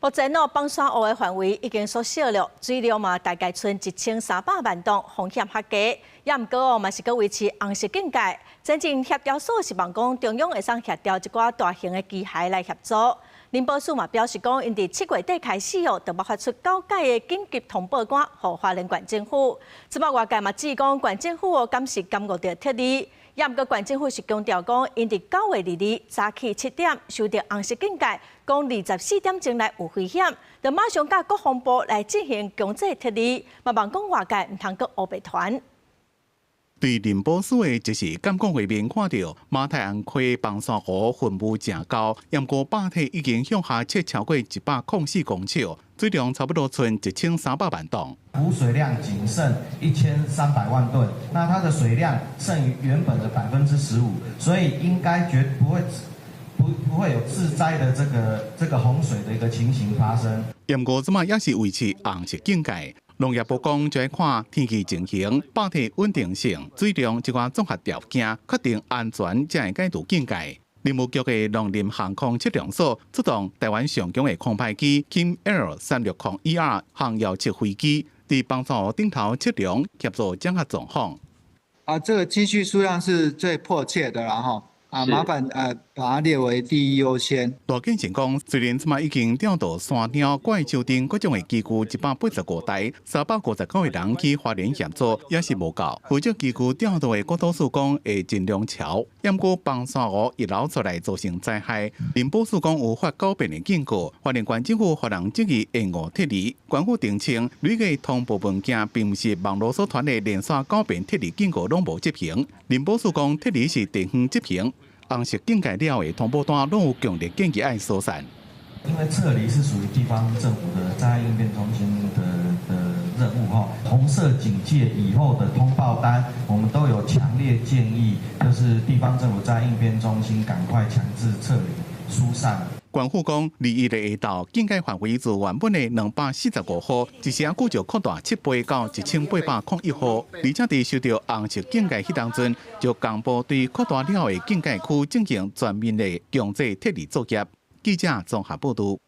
目前哦，枋山湖的範圍已經縮小了，水量嘛大概賰1300萬噸，風險較低。也毋過哦，嘛是閣維持紅色警戒。前進協調所是望講中央會使協調一寡大型的機械來協助。林寶士嘛表示講，𪜶佇7月底開始哦，就欲發出九改的緊急通報單，予花蓮縣政府。這擺外界嘛指講，縣政府哦，敢是耽誤著撤離。也毋過縣政府是強調講，𪜶佇9月22早起7點收到紅色警戒，講24點鐘內有危險，就馬上佮國防部來進行強制撤離，嘛望講外界毋通閣烏白傳。對林寶士的即時監控畫面看著，馬太鞍溪枋山湖雲霧誠厚，毋過壩體已經向下切超過104公尺，水量差不多賰1300萬噸。湖水量僅剩1300萬噸，那它的水量剩餘原本的15%，所以應該絕不會不會有致災的這個洪水的一個情形發生。毋過這擺也是維持紅色警戒。農業部講，就愛看天氣情形、壩體穩定性、水量這寡綜合條件，確定安全，才會解除警戒。林務局的農林航空測量所出動臺灣上強的空拍機 King Air 360 ER 航遙測飛機，佇枋山湖頂頭測量，協助掌握狀況。啊，這個機具數量是最迫切的啦，哈。啊，麻煩把它列為第一優先。賴建成講，雖然這擺已經調到山鳥、怪獸等各種的機具185台，359個人去花蓮協助，也是無夠。負責機具調度的國土署講會盡量喬，毋過枋山湖溢流出來造成災害。林寶士講有發九遍的警告，花蓮縣政府予人質疑延誤撤離，縣府澄清，累計通報文件並毋是網路所傳的連續九遍撤離警告攏無執行。林寶士講撤離是地方執行。紅色警戒了的通報單攏有強烈建議愛疏散。因為撤離是屬於地方政府的災害應變中心的任務哈。紅色警戒以後的通報單，我們都有強烈建議，就是地方政府災害應變中心趕快強制撤離疏散。縣府講，21日下晝警戒範圍自原本的245戶，一時仔久就擴大7倍到1801戶，而且佇收到紅色警戒彼當陣，就公布對擴大了的警戒區進行全面的強制撤離作業。記者綜合報導。